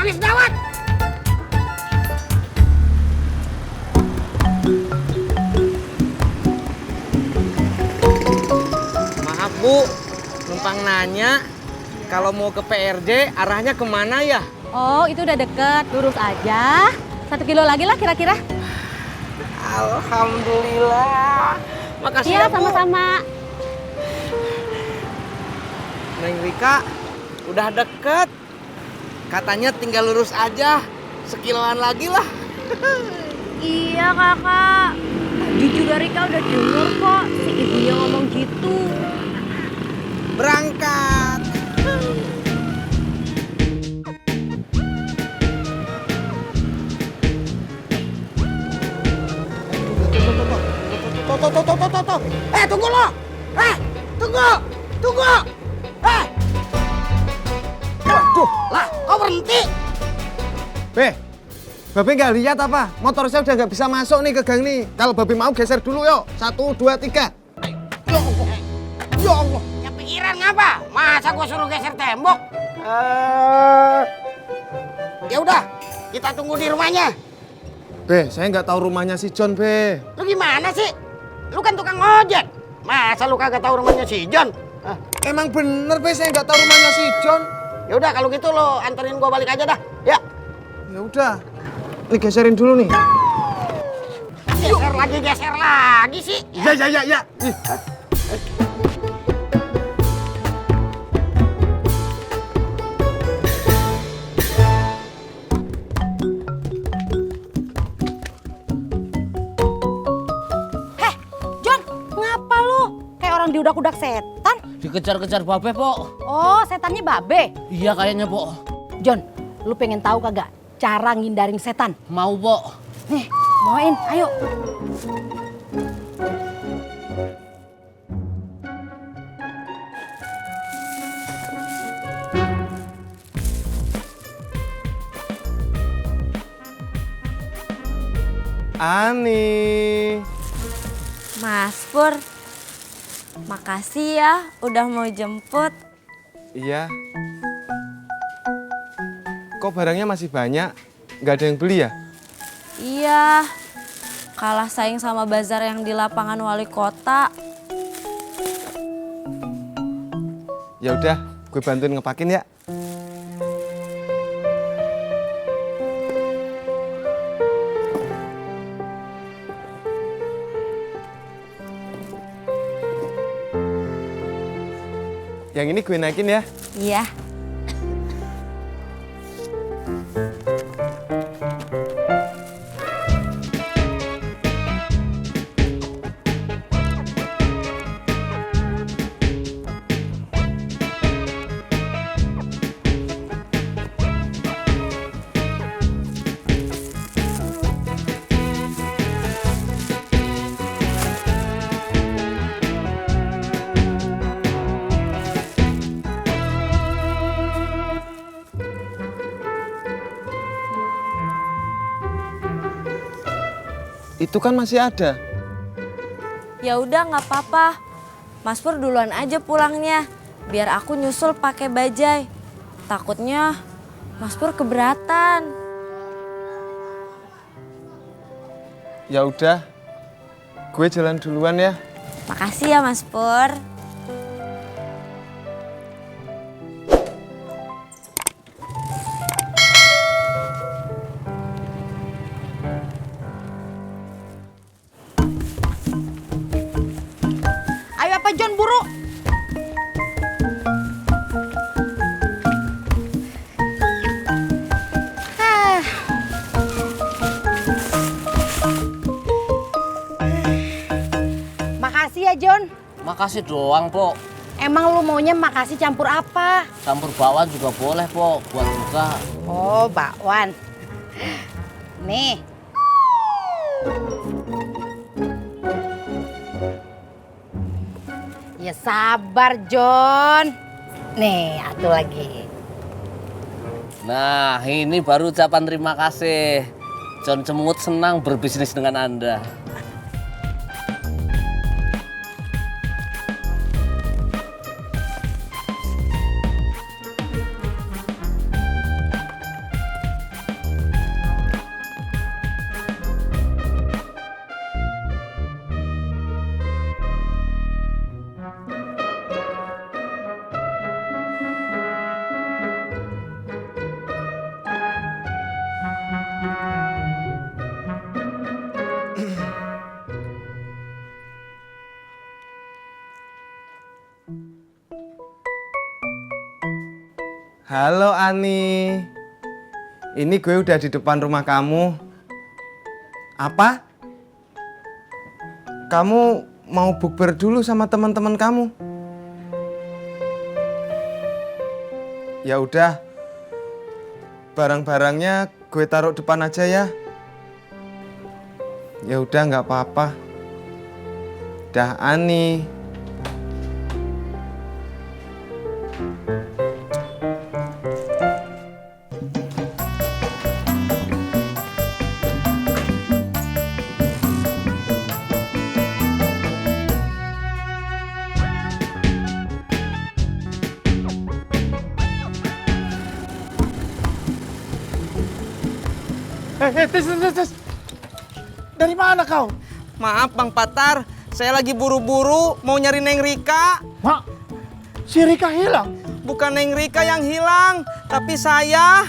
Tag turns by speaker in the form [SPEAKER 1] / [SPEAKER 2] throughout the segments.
[SPEAKER 1] Tangis gawat.
[SPEAKER 2] Maaf Bu, numpang nanya, kalau mau ke PRJ arahnya kemana ya?
[SPEAKER 3] Oh, itu udah deket, lurus aja. 1 kilo lagi lah kira-kira.
[SPEAKER 2] Alhamdulillah. Makasih
[SPEAKER 3] Iya,
[SPEAKER 2] ya Bu.
[SPEAKER 3] sama-sama.
[SPEAKER 2] Neng Rika, udah deket. Katanya tinggal lurus aja, sekiloan lagi lah.
[SPEAKER 3] Iya, Kakak. Tadi juga Rika udah denger kok si ibunya ngomong gitu.
[SPEAKER 2] Berangkat.
[SPEAKER 1] Tuh. Tunggu lo. Tunggu. Waduh, lah, kok berhenti?
[SPEAKER 2] Babe nggak lihat apa? Motor saya udah nggak bisa masuk nih ke gang nih. Kalau Babe mau geser dulu yuk. 1, 2, 3.
[SPEAKER 1] Ya Allah. Ya pikiran ngapa? Masa gua suruh geser tembok? Ya udah, kita tunggu di rumahnya.
[SPEAKER 2] Be, saya nggak tahu rumahnya si John, Be.
[SPEAKER 1] Lu gimana sih? Lu kan tukang ojek. Masa lu kagak tahu rumahnya si John?
[SPEAKER 2] Emang bener, Be, saya nggak tahu rumahnya si John.
[SPEAKER 1] Ya udah kalau gitu lo anterin gua balik aja dah. Ya.
[SPEAKER 2] Ya udah. Nih geserin dulu nih.
[SPEAKER 1] Geser lagi sih.
[SPEAKER 2] Ya. Ih.
[SPEAKER 3] Heh, John, ngapa lu? Kayak orang diudak-udak setan.
[SPEAKER 4] Dikejar-kejar babe, Pok.
[SPEAKER 3] Oh, setannya babe.
[SPEAKER 4] Iya kayaknya, Pok.
[SPEAKER 3] John, lu pengen tahu kagak cara ngindarin setan?
[SPEAKER 4] Mau, Pok.
[SPEAKER 3] Nih, bawain, ayo.
[SPEAKER 2] Ani.
[SPEAKER 5] Mas Pur, makasih ya udah mau jemput.
[SPEAKER 2] Iya. Kok barangnya masih banyak? Nggak ada yang beli ya?
[SPEAKER 5] Iya, kalah saing sama bazar yang di lapangan wali kota.
[SPEAKER 2] Ya udah, gue bantuin ngepakin ya. Yang ini gue naikin ya.
[SPEAKER 5] Iya.
[SPEAKER 2] Itu kan masih ada.
[SPEAKER 5] Ya udah nggak apa-apa. Mas Pur duluan aja pulangnya. Biar aku nyusul pakai bajai. Takutnya Mas Pur keberatan.
[SPEAKER 2] Ya udah, gue jalan duluan ya.
[SPEAKER 5] Makasih ya Mas Pur.
[SPEAKER 3] Ayo apa John, buru. Makasih ya John.
[SPEAKER 4] Makasih doang, Pok.
[SPEAKER 3] Emang lu maunya makasih campur apa?
[SPEAKER 4] Campur bakwan juga boleh, Pok. Buat buka.
[SPEAKER 3] Oh, bakwan. Nih. Ya sabar, John. Nih, satu lagi.
[SPEAKER 4] Nah, ini baru ucapan terima kasih. John Cemut senang berbisnis dengan Anda.
[SPEAKER 2] Halo Ani. Ini gue udah di depan rumah kamu. Apa? Kamu mau bukber dulu sama teman-teman kamu? Ya udah. Barang-barangnya gue taruh depan aja ya. Ya udah nggak apa-apa. Dah Ani.
[SPEAKER 6] Tis. Dari mana kau?
[SPEAKER 2] Maaf Bang Patar, saya lagi buru-buru mau nyari Neng Rika.
[SPEAKER 6] Mak, si Rika hilang.
[SPEAKER 2] Bukan Neng Rika yang hilang, tapi saya.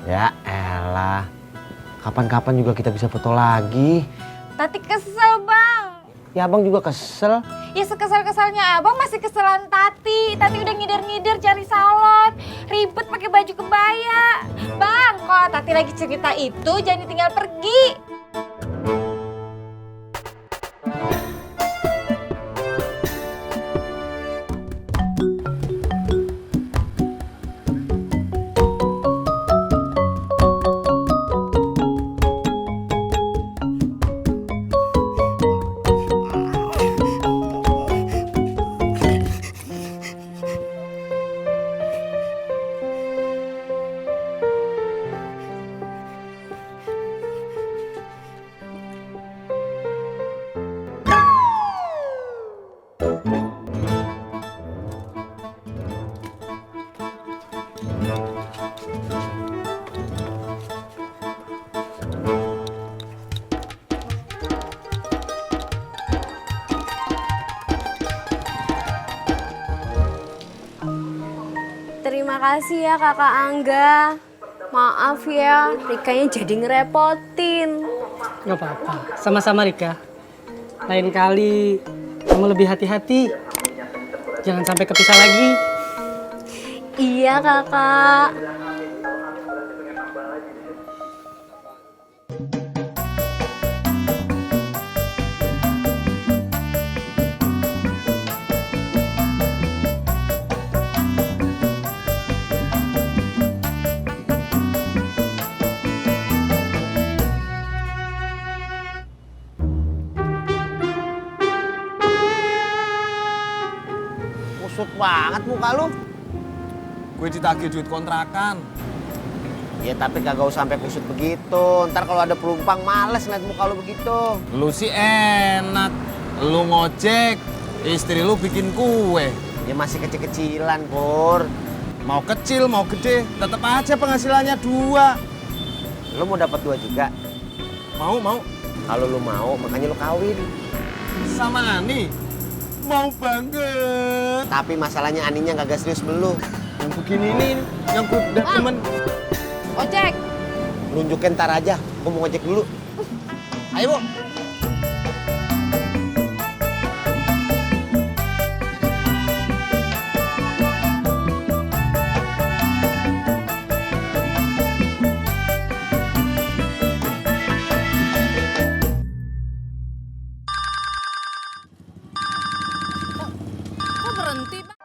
[SPEAKER 7] Ya elah, kapan-kapan juga kita bisa foto lagi.
[SPEAKER 3] Tati kesel bang.
[SPEAKER 7] Ya abang juga kesel.
[SPEAKER 3] Ya sekesal-kesalnya abang masih keselan Tati. Tati udah ngider-ngider cari salon. Ribet pakai baju kebaya. Bang, kalau Tati lagi cerita itu jangan tinggal pergi.
[SPEAKER 5] Terima kasih ya kakak Angga. Maaf ya, Rikanya jadi ngerepotin.
[SPEAKER 8] Gak apa-apa, sama-sama Rika. Lain kali kamu lebih hati-hati. Jangan sampai kepisah lagi.
[SPEAKER 5] Iya kakak.
[SPEAKER 7] Kusut banget muka lu.
[SPEAKER 2] Gue ditagih duit kontrakan.
[SPEAKER 7] Ya tapi kagak usah sampai kusut begitu. Ntar kalau ada penumpang males ngeliat muka lu begitu.
[SPEAKER 2] Lu sih enak. Lu ngojek, istri lu bikin kue.
[SPEAKER 7] Ya masih kecil-kecilan, Pur.
[SPEAKER 2] Mau kecil, mau gede, tetap aja penghasilannya 2.
[SPEAKER 7] Lu mau dapat 2 juga?
[SPEAKER 2] Mau.
[SPEAKER 7] Kalau lu mau, makanya lu kawin.
[SPEAKER 2] Sama Ani? Mau banget.
[SPEAKER 7] Tapi masalahnya Aninya kagak serius belum.
[SPEAKER 2] Yang begini ini, yang gue udah temen.
[SPEAKER 3] Ojek.
[SPEAKER 7] Nunjukin ntar aja, gua mau ngojek dulu. Ayo, Bu.
[SPEAKER 3] Kok berhenti bang?